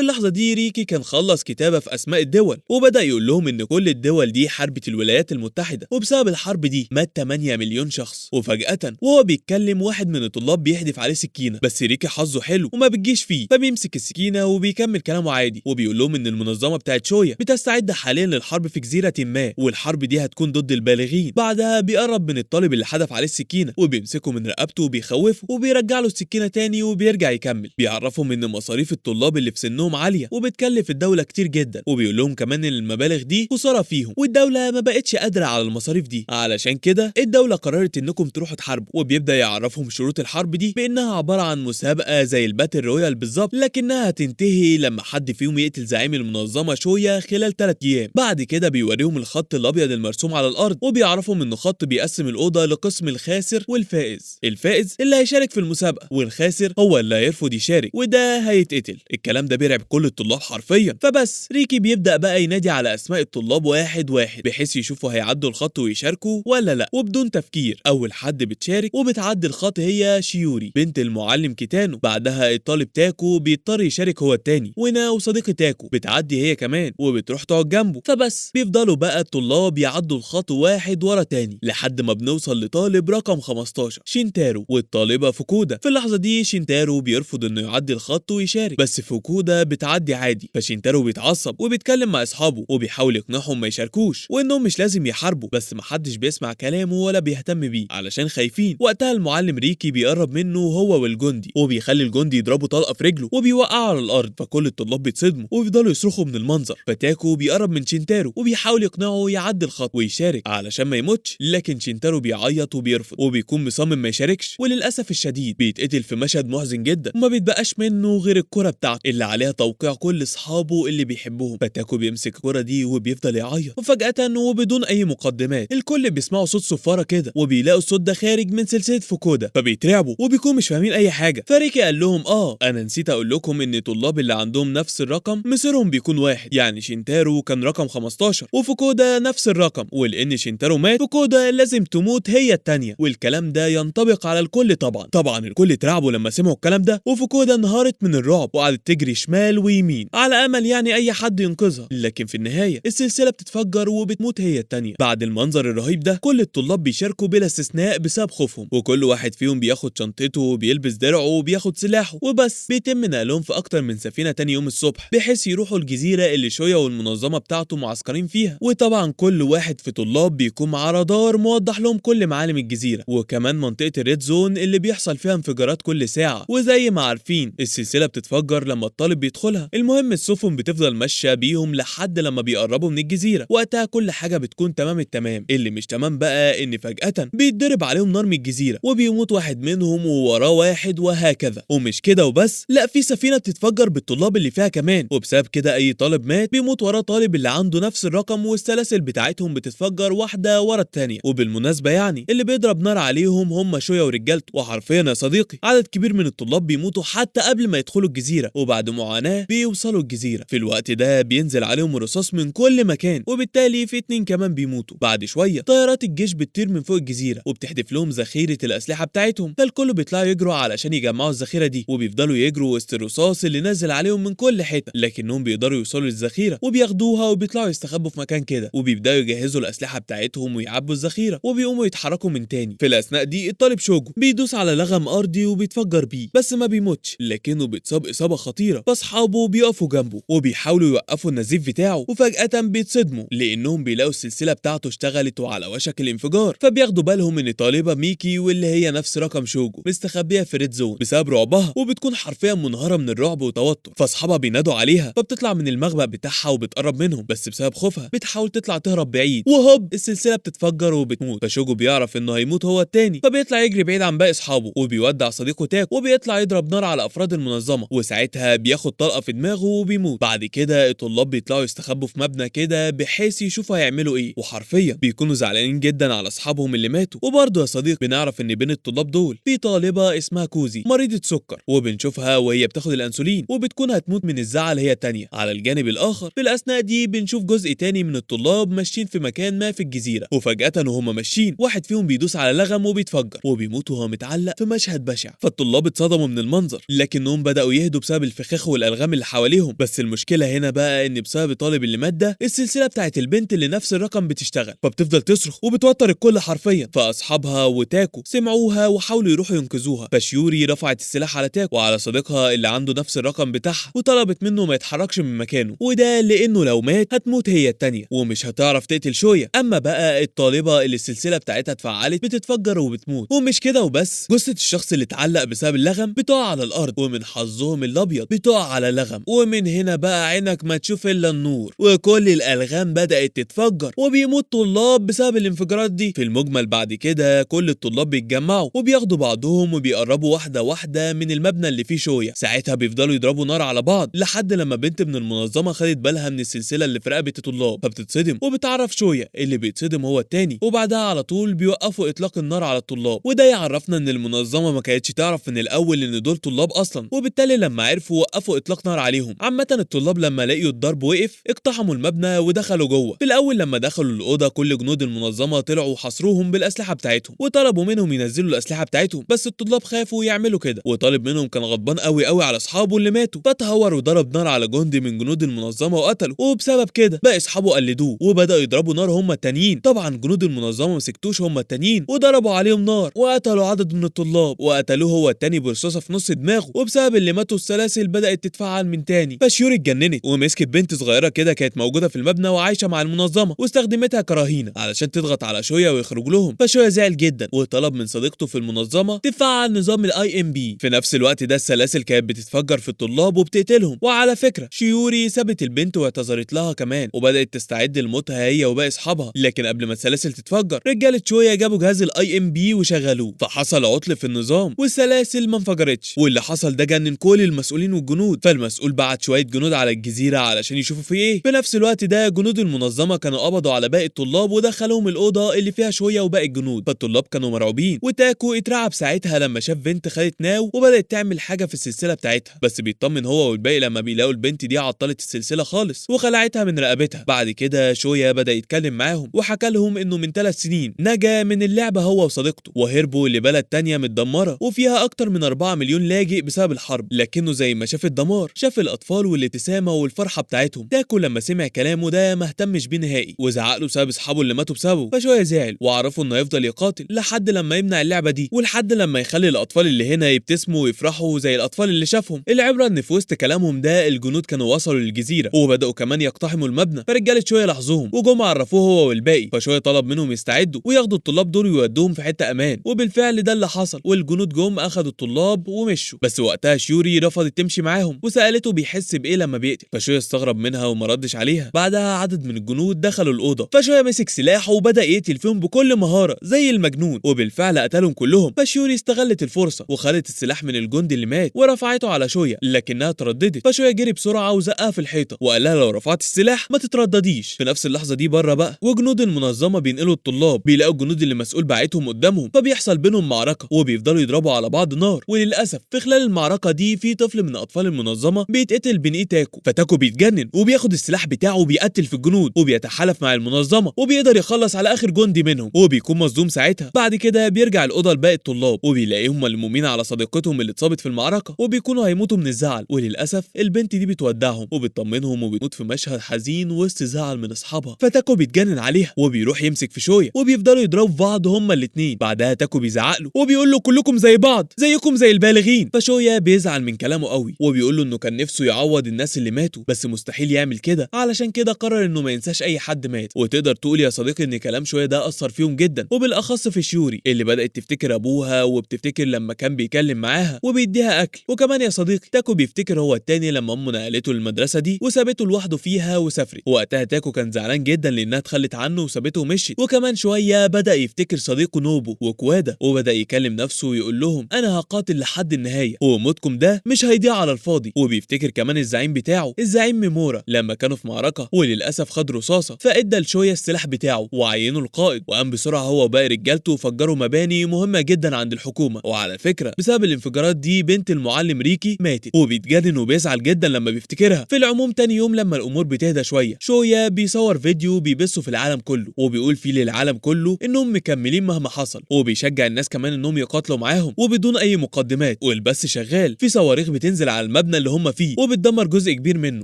اللحظة دي ريكي كان خلص كتابه في اسماء الدول، وبدا يقول لهم ان كل الدول دي حاربت الولايات المتحدة، وبسبب الحرب دي مات 8 مليون شخص. وفجاة وهو بيتكلم واحد من الطلاب بيحدف عليه سكينة، بس ريكي حظه حلو وما بتجيش فيه، فبيمسك السكينة وبيكمل كلامه عادي، وبيقول لهم ان المنظمة بتاعت شويا بتستعد حاليا للحرب في جزيرة ما، والحرب دي هتكون ضد البالغين. بعدها بيقرب من الطالب اللي حدف عليه السكينة وبيمسكه من رقبته وبيخوفه وبيرجع له السكينة تاني وبيرجع يكمل. بيعرفهم ان مصاريف الطلاب اللي في سنهم عالية وبتكلف الدولة كتير جدا، وبيقول لهم كمان ان المبالغ دي خسارة فيهم والدولة ما بقتش قادرة على المصاريف دي، علشان كده الدولة قررت انكم تروحوا تحاربوا. وبيبدا يعرفهم شروط الحرب دي بانها عبارة عن مسابقة زي ال battle royale بالظبط، لكنها هتنتهي لما حد فيهم يقتل زعيم المنظمة شويا خلال 3 ايام. بعد كده بيوريهم الخط الابيض المرسوم على الارض، وبيعرفهم انه خط بيقسم الاوضة لقسم الخاسر والفائز. الفائز اللي هيشارك في المسابقة، والخاسر هو اللي هيرفض يشارك وده هيتقتل. الكلام ده بيرعب كل الطلاب حرفيا. فبس ريكي بيبدا بقى ينادي على اسماء الطلاب واحد واحد بحيث يشوفوا هيعدوا الخط ويشاركوا ولا لا. وبدون تفكير اول حد بتشارك وبتعدي الخط هي شيوري بنت المعلم كيتانو. بعدها الطالب تاكو بيضطر يشارك هو التاني، وناو صديق تاكو بتعدي هي كمان وبتروح تقعد جنبه. فبس بيفضلوا بقى الطلاب يعدوا الخط واحد ورا تاني لحد ما بنوصل لطالب رقم 15 شينتارو والطالبه فوكودا. في اللحظة دي شينتارو بيرفض انه يعدي الخط ويشارك، بس فوكودا بتعدي عادي. فشينتارو بيتعصب وبيتكلم مع اصحابه وبيحاول يقنعهم ما يشاركوش وانهم مش لازم يحاربوا، بس محدش بيسمع كلامه ولا بيهتم بيه علشان خايفين. وقتها المعلم ريكي بيقرب منه هو والجندي وبيخلي الجندي يضربه طلقه في رجله وبيوقعه على الارض، فكل الطلاب بيتصدموا وبيفضلوا يصرخوا من المنظر. فتاكو بيقرب من شينتارو وبيحاول يقنعه يعدي الخط ويشارك علشان ما يموتش، لكن شينتارو بيعيط وبيرفض وبيكون مصمم ما يشاركش، وللاسف الشديد بيتقتل في مشهد محزن جدا وما بيتبقاش منه غير الكرة بتاعته اللي عليها توقيع كل اصحابه اللي بيحبهم. فتاكو بيمسك الكرة دي وبيفضل يعيط، وفجأة وبدون اي مقدمات الكل بيسمعوا صوت صفارة كده وبيلاقوا الصوت ده خارج من سلسلة فوكودا، فبيترعبوا وبيكونوا مش فاهمين اي حاجة. فريكي قال لهم انا نسيت اقول لكم ان الطلاب اللي عندهم نفس الرقم مصيرهم بيكون واحد، يعني شينتارو كان رقم 15 وفوكودا نفس الرقم، ولان شينتارو مات فوكودا لازم تموت هي التانية، والكلام ده ينطبق على الكل. طبعا الكل اترعبوا لما سمعوا الكلام ده، وفوكودا انهارت من الرعب وقعدت تجري شمال ويمين على امل يعني اي حد ينقذها، لكن في النهاية السلسلة بتتفجر وبتموت هي التانية. بعد المنظر الرهيب ده كل الطلاب بيشاركوا بلا استثناء بسبب خوفهم، وكل واحد فيهم بياخد شنطته وبيلبس درعه وبياخد سلاحه، وبس بيتم نقلهم في اكتر من سفينة تاني يوم الصبح بحيث يروحوا الجزيرة اللي شويا والمنظمه بتاعته معسكرين فيها. وطبعا كل واحد في طلاب بيكون معاه رادار موضح لهم كل معالم الجزيرة، وكمان منطقة ال red zone اللي بيحصل فيها انفجارات كل ساعة، وزي ما عارفين السلسلة بتتفجر لما الطالب بيدخلها. المهم السفن بتفضل ماشية بيهم لحد لما بيقربوا من الجزيرة، وقتها كل حاجة بتكون تمام التمام. اللي مش تمام بقى ان فجاة بيتضرب عليهم نار من الجزيرة وبيموت واحد منهم ووراه واحد وهكذا. ومش كده وبس، لا في سفينة بتتفجر بالطلاب اللي فيها كمان، وبسبب كده اي طالب مات بيموت وراه طالب اللي عنده نفس الرقم، والسلاسل بتاعتهم بتتفجر واحدة ورا الثانية. وبالمناسبة يعني اللي بيضرب نار عليهم هم شويا ورجالته. وحرفيا يا صديقي عدد كبير من الطلاب بيموتوا حتى قبل ما يدخلوا الجزيرة، وبعد معاناة بيوصلوا الجزيرة. في الوقت ده بينزل عليهم الرصاص من كل مكان، وبالتالي في 2 كمان بيموتوا. بعد شوية طيارات الجيش بتطير من فوق الجزيرة وبتحدف لهم ذخيرة الاسلحة بتاعتهم، فالكل بيطلعوا يجروا علشان يجمعوا الذخيره دي، وبيفضلوا يجروا وسط الرصاص اللي نازل عليهم من كل حتة، لكنهم بيقدروا يوصلوا للذخيره وبياخدوها وبيطلعوا يستخبوا في مكان كده، وبيبداوا يجهزوا الاسلحة بتاعتهم ويعبوا الذخيره وبيقوموا يتحركوا من تاني. في الاثناء دي الطالب شوجو بيدوس على لغم ارضي وبيتفجر بيه، بس ما بيموتش لكنه بيتصاب اصابه خطيرة، فاصحابه بيقفوا جنبه وبيحاولوا يوقفوا النزيف بتاعه، وفجاة بيتصدموا لانهم بيلاقوا السلسلة بتاعته اشتغلت وعلى وشك الانفجار. فبياخدوا بالهم ان طالبه ميكي واللي هي نفس رقم شوجو مستخبيه في red zone بسبب رعبها، وبتكون حرفيا منهاره من الرعب وتوتر. فاصحابها بينادوا عليها فبتطلع من المخبأ بتاعها وبتقرب منهم، بس بسبب خوفها بتحاول تطلع تهرب بعيد، وهوب السلسلة بتتفجر وبتموت. فشوجو بيعرف انه هيموت هو التاني، فبيطلع يجري بعيد عن باقي اصحابه وبيودع صديقه تاكو، وبيطلع يضرب نار على افراد المنظمة، وساعتها بياخد طلقه في دماغه وبيموت. بعد كده الطلاب بيطلعوا يستخبوا في مبنى كده بحيث يشوفوا هيعملوا ايه، وحرفيا بيكونوا زعلانين جدا على اصحابهم اللي ماتوا. وبرضه يا صديق بنعرف ان بين الطلاب دول في طالبه اسمها كوزي مريضه سكر، وبنشوفها وهي بتاخد الانسولين وبتكون هتموت من الزعل هي التانية. على الجانب الاخر في الاثناء دي بنشوف جزء تاني من الطلاب ماشيين في مكان ما في الجزيرة، وفجاة وهم ماشيين واحد فيهم بيدوس على لغم وبيتفجر وبيموت وهو متعلق في مشهد بشع. فالطلاب اتصدموا من المنظر، لكنهم بدأوا يهدوا بسبب الفخاخ والألغام اللي حواليهم. بس المشكلة هنا بقى ان بسبب الطالب اللي مات ده السلسلة بتاعت البنت اللي نفس الرقم بتشتغل، فبتفضل تصرخ وبتوتر الكل حرفيا. فاصحابها وتاكو سمعوها وحاولوا يروحوا ينقذوها، فشيوري رفعت السلاح على تاكو وعلى صديقها اللي عنده نفس الرقم بتاعها، وطلبت منه ما يتحركش من مكانه، وده لانه لو مات هتموت هي التانية ومش هتعرف تقتل شوية. اما بقى الطالبة اللي السلسلة بتاعتها اتفعلت بتتفجر وبتموت. ومش كده وبس، جثة الشخص اللي اتعلق بسبب اللغم بتقع على الارض، ومن حظهم الابيض بتقع على لغم، ومن هنا بقى عينك ما تشوف الا النور، وكل الالغام بدأت تتفجر وبيموت طلاب بسبب الانفجارات دي. في المجمل بعد كده كل الطلاب بيتجمعوا وبياخدوا بعضهم وبيقربوا واحدة واحدة من المبنى اللي فيه شوية. ساعتها بيفضلوا يضربوا نار على بعض لحد لما بنت من المنظمة خدت بالها من السلسلة اللي في رقبة الطلاب، فبتتصدم وبتعرف شوية اللي بيتصدم هو التاني، وبعدها على طول بيوقفوا اطلاق النار على الطلاب. وده يعرفنا ان المنظمة ما كانتش تعرف من الاول ان دول طلاب اصلا، وبالتالي لما عرفوا وقفوا اطلاق نار عليهم. عامة الطلاب لما لقيوا الضرب وقف اقتحموا المبنى ودخلوا جوه. في الاول لما دخلوا الاوضة كل جنود المنظمة طلعوا وحاصروهم بالاسلحة بتاعتهم وطلبوا منهم ينزلوا الاسلحة بتاعتهم، بس الطلاب خافوا يعملوا كده، وطالب منهم كان غضبان قوي قوي على اصحابه اللي ماتوا، فتهور وضرب نار على جندي من جنود المنظمة وقتله. وبسبب كده باقي اصحابه قلدوه وبداوا يضربوا نار هم التانيين. طبعا جنود المنظمة ما سكتوش هم التانيين وضربوا عليهم نار وقتلوا عدد من الطلاب، وقتلوه هو التاني برصاصه في نص دماغه. وبسبب اللي ماتوا السلاسل بدات تتفعل من تاني، فشيوري اتجننت ومسكت بنت صغيرة كده كانت موجودة في المبنى وعايشة مع المنظمة، واستخدمتها كرهينه علشان تضغط على شوية ويخرج لهم. فشوية زعل جدا وطلب من صديقته في المنظمة تفعل نظام ال EMP. في نفس الوقت ده السلاسل كانت بتتفجر في الطلاب وبتقتلهم. وعلى فكرة شيوري سابت البنت واعتذرت لها كمان، وبدات تستعد لموتها هي وباقي اصحابها. لكن قبل ما السلاسل تتفجر رجاله شوية جابوا جهاز ال EMP وشغلوه، فحصل عطل في النظام والسلاسل ما انفجرتش. واللي حصل ده جنن كل المسؤولين والجنود، فالمسؤول بعت شوية جنود على الجزيرة علشان يشوفوا في ايه. في نفس الوقت ده جنود المنظمة كانوا قبضوا على باقي الطلاب ودخلوهم الاوضة اللي فيها شوية وباقي الجنود، فالطلاب كانوا مرعوبين. وتاكو اترعب ساعتها لما شاف بنت خدت ناو وبدات تعمل حاجة في السلسلة بتاعتها، بس بيطمن هو والباقي لما بيلاقوا البنت دي عطلت السلسلة خالص وخلعتها من رقبتها. بعد كده شوية بدا يتكلم معاهم وحكى لهم انه من 3 سنين نجا من اللعبة هو وصديقته وهربوا لبلد تانية متدمره وفيها اكتر من 4 مليون لاجئ بسبب الحرب، لكنه زي ما شاف الدمار شاف الاطفال والابتسامة والفرحه بتاعتهم. تاكو لما سمع كلامه ده ما اهتمش بيه نهائي وزعق له بسبب اصحابه اللي ماتوا بسببه، فشوية زعل وعرفوا انه يفضل يقاتل لحد لما يمنع اللعبة دي ولحد لما يخلي الاطفال اللي هنا يبتسموا ويفرحوا زي الاطفال اللي شافهم. العبرة ان في وسط كلامهم ده الجنود كانوا وصلوا للجزيرة وبداوا كمان يقتحموا المبنى، فرجاله شوية لاحظوهم وجم عرفوه هو والباقي، فشوية طلب منهم يستعدوا وياخدوا الطلاب دول ويودوهم في حتة امان، وبالفعل ده اللي حصل، والجنود جم اخدوا الطلاب ومشوا. بس وقتها شيوري رفضت تمشي معاهم وسالته بيحس بايه لما بيقتل، فشوية استغرب منها وما ردش عليها. بعدها عدد من الجنود دخلوا الاوضة، فشوية مسك سلاحه وبدا يقتل فيهم بكل مهارة زي المجنون، وبالفعل قتلهم كلهم. فشيوري استغلت الفرصة وخدت السلاح من الجندي اللي مات ورفعته على شوية، لكنها ترددت، فشوية جري بسرعة وزقها في الحيطة وقال لها لو رفعت السلاح ما تتردديش. في نفس اللحظة دي بره بقى وجنود المنظمة بينقلوا الطلاب، بيلاقوا الجنود اللي مسؤول باعتهم قدامهم، فبيحصل بينهم معركة وبيفضلوا يضربوا على بعض نار. وللاسف في خلال المعركة دي في طفل من اطفال المنظمة بيتقتل بين ايد تاكو، فتاكو بيتجنن وبياخد السلاح بتاعه وبيقتل في الجنود وبيتحالف مع المنظمة وبيقدر يخلص على اخر جندي منهم، وبيكون مصدوم ساعتها. بعد كده بيرجع الاوضة لباقي الطلاب وبيلاقيهم ملمومين على صديقتهم اللي اتصابت في المعركة وبيكونوا هيموتوا من الزعل، وللاسف البنت دي بتودعهم وبتطمنهم وبتموت في مشهد حزين وسط زعل من اصحابها. فتاكو بيتجنن عليها وبيروح يمسك في شوية وبيفضلوا يضربوا في بعض هما الاثنين. بعدها تاكو بيزعق له وبيقول له كلكم زي بعض، زيكم زي البالغين. فشوية بيزعل من كلامه قوي وبيقول له انه كان نفسه يعوض الناس اللي ماتوا بس مستحيل يعمل كده، علشان كده قرر انه ما ينساش اي حد مات. وتقدر تقول يا صديقي ان كلام شوية ده اثر فيهم جدا، وبالاخص في شيوري اللي بدات تفتكر ابوها وبتفتكر لما كان بيكلم معاها وبيديها اكل. وكمان يا صديقي تاكو بيفتكر هو التاني لما امه نقلته للمدرسة دي وسابته لوحده فيها وسافرت، وقتها تاكو كان زعلان جدا لانها اتخلت عنه وسابته ومشيت. وكمان شوية بدا يفتكر صديقه نوبو وكوادا وبدا يكلم نفسه ويقول لهم انا هقاتل لحد النهاية وموتكم ده مش هيضيع على الفاضي. وبيفتكر كمان الزعيم بتاعه الزعيم ميمورا لما كانوا في معركة وللاسف خد رصاصة، فادى لشويه السلاح بتاعه وعينه القائد، وقام بسرعة هو وباقي رجالته وفجروا مباني مهمة جدا عند الحكومة. وعلى فكرة بسبب الانفجارات دي بنت المعلم ريكي ماتت، وبيتجنن وبيزعل جدا لما بيفتكرها. في العموم تاني يوم لما الامور بتهدى شوية شوية بيصور فيديو بيبثه في العالم كله وبيقول فيه للعالم كله انهم مكملين مهما حصل، وبيشجع الناس كمان انهم يقاتلوا يقاتلوا معاهم وبدون اي مقدمات، والبث شغال. في صواريخ بتنزل على المبنى اللي هم فيه وبتدمر جزء كبير منه،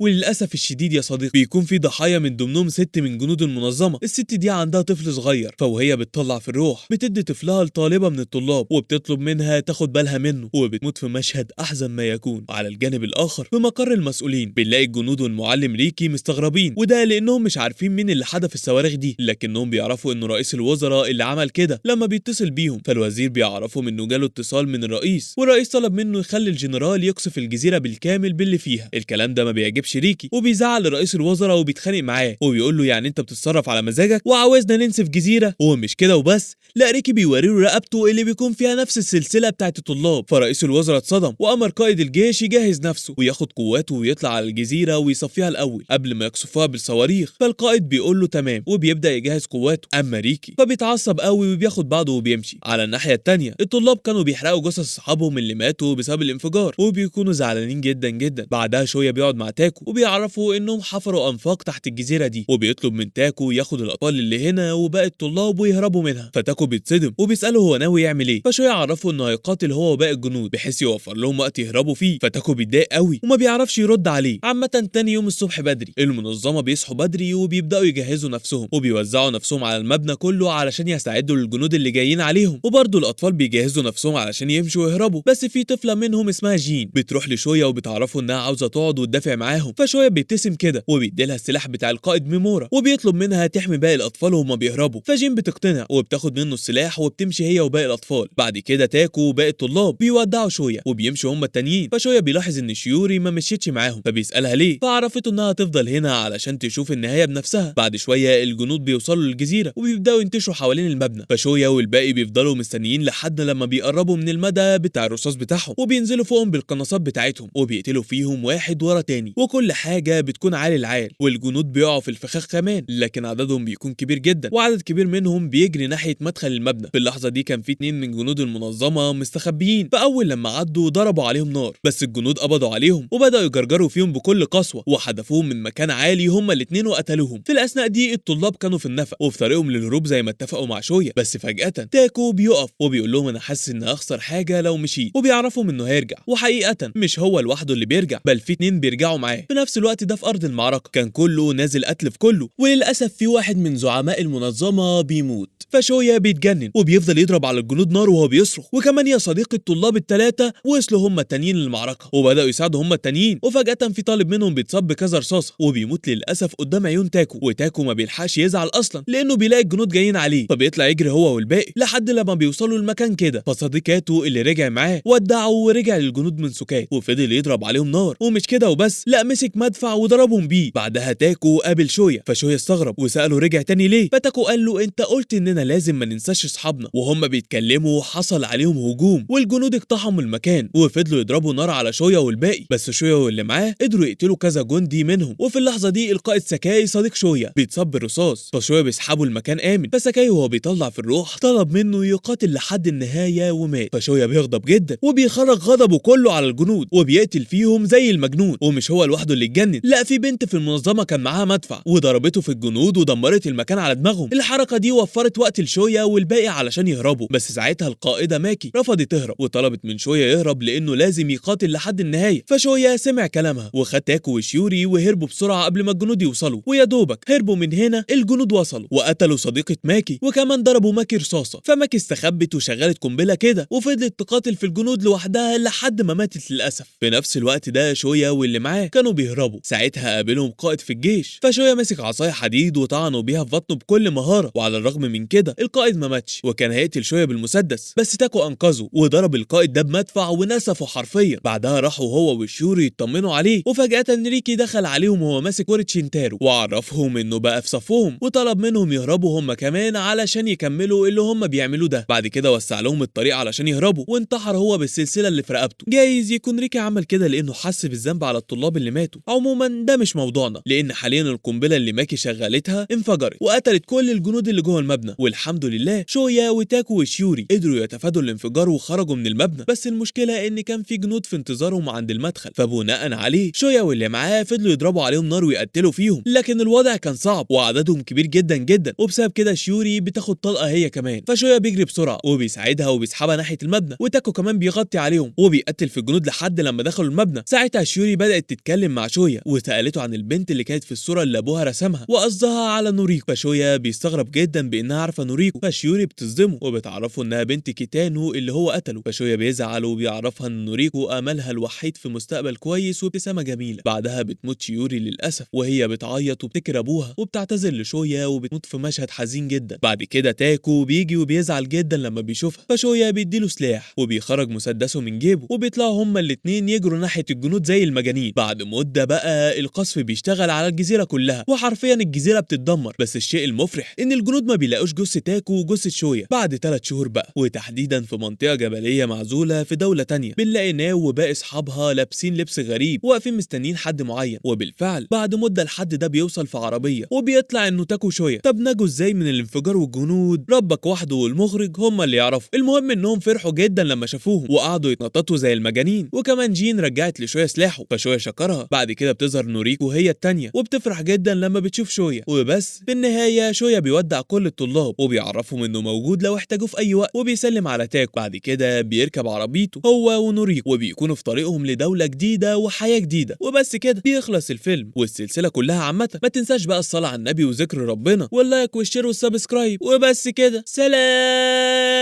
وللاسف الشديد يا صديقي بيكون في ضحايا من ضمنهم ست من جنود المنظمة. الست دي عندها طفل صغير، فوهي بتطلع في الروح بتدي طفلها لطالبه من الطلاب وبتطلب منها تاخد بالها منه، وبتموت في مشهد احزن ما يكون. على الجانب الاخر في مقر المسؤولين بنلاقي الجنود والمعلم ريكي مستغربين، وده لانهم مش عارفين مين اللي حدف الصواريخ دي، لكنهم بيعرفوا انه رئيس الوزراء اللي عمل كده لما بيتصل بيهم. فالوزير بيعرفهم انه جاله اتصال من الرئيس، والرئيس طلب منه يخلي الجنرال يقصف الجزيرة بالكامل باللي فيها. الكلام ده ما بيعجبش ريكي وبيزعل لرئيس الوزراء وبيتخانق معاه وبيقول له يعني انت بتتصرف على مزاجك وعاوزنا ننسف جزيرة؟ هو مش كده وبس، لا ريكي بيوريله رقبته اللي بيكون فيها نفس السلسلة بتاعت الطلاب. فرئيس الوزراء اتصدم وامر قائد الجيش يجهز نفسه وياخد قواته ويطلع على الجزيرة ويصفيها الاول قبل ما يقصفوها بالصواريخ. فالقائد بيقول له تمام وبيبدا يجهز قواته. اما ريكي فبيتعصب قوي وبياخد بعضه وبيمشي. على الناحية الثانية الطلاب كانوا بيحرقوا جثث اصحابهم اللي ماتوا بسبب الانفجار وبيكونوا زعلانين جدا جدا. بعدها شوية بيقعد مع تاكو وبيعرفوا انهم حفروا انفاق تحت الجزيرة دي، وبيطلب من تاكو ياخد الاطفال اللي هنا وباقي الطلاب ويهربوا منها. فتاكو بيتصدم وبيساله هو ناوي يعمل ايه، فشوية يعرفوا انه هيقاتل هو وباقي الجنود بحيث يوفر لهم وقت يهربوا فيه. فتاكو بيتضايق قوي وما بيعرفش يرد عليه. عامة تاني يوم الصبح بدري المنظمة بيصحوا بدري وبيبداوا يجهزوا نفسهم وبيوزعوا نفسهم على المبنى كله علشان يستعدوا للجنود اللي جايين عليهم، وبرضه الاطفال بيجهزوا نفسهم علشان يمشوا ويهربوا. بس في طفله منهم اسمها جين بتروح لشويه وبتعرفوا انها عاوزه تقعد وتدافع معاهم. فشوية بيبتسم كده وبيديلها السلاح بتاع القائد ميمورا وبيطلب منها تحمي باقي الاطفال وهما بيهربوا. فجين بتقتنع وبتاخد منه السلاح وبتمشي هي وباقي الاطفال. بعد كده تاكو وباقي الطلاب بيودعوا شوية وبيمشوا هما التانيين. فشوية بيلاحظ ان شيوري ما مشيتش معاهم فبيسالها ليه، فعرفته انها تفضل هنا علشان تشوف النهاية بنفسها. بعد شوية الجنود بيوصلوا للجزيرة وبيبداوا ينتشروا حوالين المبنى. فشوية والباقي بيفضلوا مستنيين لحد لما بيقربوا من المدى بتاع الرصاص بتاعهم وبينزلوا فوقهم بالقناصات بتاعتهم وبيقتلوا فيهم واحد ورا تاني، وكل حاجة بتكون عالي العال، والجنود بيقعوا في الفخاخ كمان، لكن عددهم بيكون كبير جدا وعدد كبير منهم بيجري ناحية مدخل المبنى. في اللحظة دي كان في 2 من جنود المنظمة مستخبيين، فاول لما عدوا ضربوا عليهم نار، بس الجنود قبضوا عليهم وبداوا يجرجروا فيهم بكل قسوة وحدفوهم من مكان عالي هما الاثنين وقتلوهم. في الاثناء دي الطلاب كانوا في النفق وفي طريقهم للهروب زي ما اتفقوا مع شوية، بس فجاة تاكو بيقف وبيقول لهم انا حاسس ان اخسر حاجة لو مشيت، وبيعرفهم انه هيرجع. وحقيقة مش هو لوحده اللي بيرجع، بل في 2 بيرجعوا معاه. في نفس الوقت ده في ارض المعركة كان كله نازل قتل في كله، وللاسف في واحد من زعماء المنظمة بيموت. فشوية بيتجنن وبيفضل يضرب على الجنود نار وهو بيصرخ. وكمان يا صديقي الطلاب الثلاثة وصلوا هم التانيين للمعركة وبداوا يساعدوا هم التانيين، وفجاة في طالب منهم بيتصاب بكذا رصاصة وبيموت للاسف قدام عيون تاكو. وتاكو ما بيلحقش يزعل اصلا لانه بيلاقي الجنود جايين عليه، فبيطلع يجري هو والباقي لحد لما بيوصلوا المكان كده. فصديقاته اللي رجع معاه ودعه ورجع للجنود من سكات وفضل يضرب عليهم نار. ومش كده وبس، لا مسك مدفع وضربهم بيه. بعدها تاكو قابل شوية، فشوية استغرب وساله رجع تاني ليه، فتاكو قال له انت قلت اننا لازم ما ننساش اصحابنا. وهم بيتكلموا حصل عليهم هجوم والجنود اقتحموا المكان وفضلوا يضربوا نار على شوية والباقي، بس شوية واللي معاه قدروا يقتلوا كذا جندي منهم. وفي اللحظة دي القائد ساكاي صديق شوية بيتصاب بالرصاص، فشوية بيسحبوا المكان امن. فساكاي وهو بيطلع في الروح طلب منه يقاتل لحد النهاية ومات. فشوية بيغضب جدا وبيخرج غضبه كله على الجنود وبيقتل فيهم زي المجنون. ومش هو لوحده اللي اتجنن، لا في بنت في المنظمة كان معاها مدفع وضربته في الجنود ودمرت المكان على دماغهم. الحركة دي وفرت وقت لشوية والباقي علشان يهربوا، بس ساعتها القائده ماكي رفضت تهرب وطلبت من شوية يهرب لانه لازم يقاتل لحد النهاية. فشوية سمع كلامها وخد تاكو وشيوري وهربوا بسرعة قبل ما الجنود يوصلوا. ويا دوبك هربوا من هنا الجنود وصلوا وقتلوا صديقه ماكي، وكمان ضربوا ماكي رصاصة. فماكي استخبت وشغلت قنبلة كده وفضلت تقاتل في الجنود لوحدها لحد ما ماتت للاسف. في نفس الوقت ده شوية واللي معاه كانوا بيهربوا. ساعتها قابلهم قائد في الجيش، فشوية مسك عصاية حديد وطعنوا بيها في بطنه بكل مهارة، وعلى الرغم من كده القائد ما ماتش وكان هيقتل شوية بالمسدس، بس تاكو انقذه وضرب القائد ده بمدفع ونسفه حرفيا. بعدها راحوا هو وشيوري يطمنوا عليه، وفجاة ريكي دخل عليهم وهو ماسك كرة شينتارو وعرفهم انه بقى في صفهم وطلب منهم يهربوا هم كمان علشان يكملوا اللي هم بيعملوه ده. بعد كده وسع لهم الطريق علشان يهربوا وانتحر هو بالسلسلة اللي في رقبته. جايز يكون ريكي عمل كده لانه حس بالذنب على الطلاب اللي ماتوا. عموما ده مش موضوعنا، لان حاليا القنبلة اللي ماكي شغلتها انفجرت وقتلت كل الجنود اللي جوه المبنى، والحمد لله شويا وتاكو وشيوري قدروا يتفادوا الانفجار وخرجوا من المبنى. بس المشكلة ان كان في جنود في انتظارهم عند المدخل، فبناء عليه شويا واللي معاه فضلوا يضربوا عليهم نار ويقتلوا فيهم، لكن الوضع كان صعب وعددهم كبير جدا جدا، وبسبب كده شيوري بتاخد طلقه هي كمان. فشويا بيجري بسرعة وبيساعدها بيساعدها وبيسحبها ناحية المبنى، وتاكو كمان بيغطي عليهم وبيقتل في الجنود لحد لما دخلوا المبنى. ساعتها شيوري بدات تتكلم مع شويا وسالته عن البنت اللي كانت في الصورة اللي ابوها رسمها وقصدها على نوريكو. فشويا بيستغرب جدا بانها عارفه نوريكو، فشيوري بتصدمه وبتعرفه انها بنت كيتانو اللي هو قتله. فشويا بيزعل وبيعرفها ان نوريكو املها الوحيد في مستقبل كويس وابتسامه جميلة. بعدها بتموت شيوري للاسف وهي بتعيط وبتكر ابوها وبتعتذر لشويا وبتموت في مشهد حزين جدا. بعد كده تاكو بيجي وبيزعل جدا لما بيشوفها، فشويا بيديله سلاح وبيخرج مسدسه من جيبه وبيطلعوا هما الاتنين يجروا ناحية الجنود زي المجانين. بعد مده بقى القصف بيشتغل على الجزيرة كلها وحرفيا الجزيرة بتتدمر، بس الشيء المفرح ان الجنود ما بيلاقوش جثة تاكو وجثه شويا. بعد 3 شهور بقى وتحديدا في منطقة جبلية معزولة في دولة تانية بنلاقي ناو وباقي اصحابها لابسين لبس غريب واقفين مستنيين حد معين، وبالفعل بعد مده الحد ده بيوصل في عربية وبيطلع انه تاكو شويا. طب نجوا ازاي من الانفجار والجنود؟ ربك وحده والمخرج هم اللي يعرفوا. المهم انهم فرحوا جدا لما شافوهم وقعدوا يتنططوا زي المجانين، وكمان جين رجعت لشويا سلاحه فشويا شكرها. بعد كده بتظهر نوريكو هي التانية وبتفرح جدا لما بتشوف شويا. وبس في النهاية شويا بيودع كل الطلاب وبيعرفهم انه موجود لو احتاجوه في اي وقت وبيسلم على تاكو. بعد كده بيركب عربيته هو ونوريكو وبيكونوا في طريقهم لدولة جديدة وحياة جديدة. وبس كده بيخلص الفيلم والسلسلة كلها عامة. ما تنساش بقى الصلاة على النبي وذكر ربنا وال like وال share وال subscribe. وبس كده، سلام.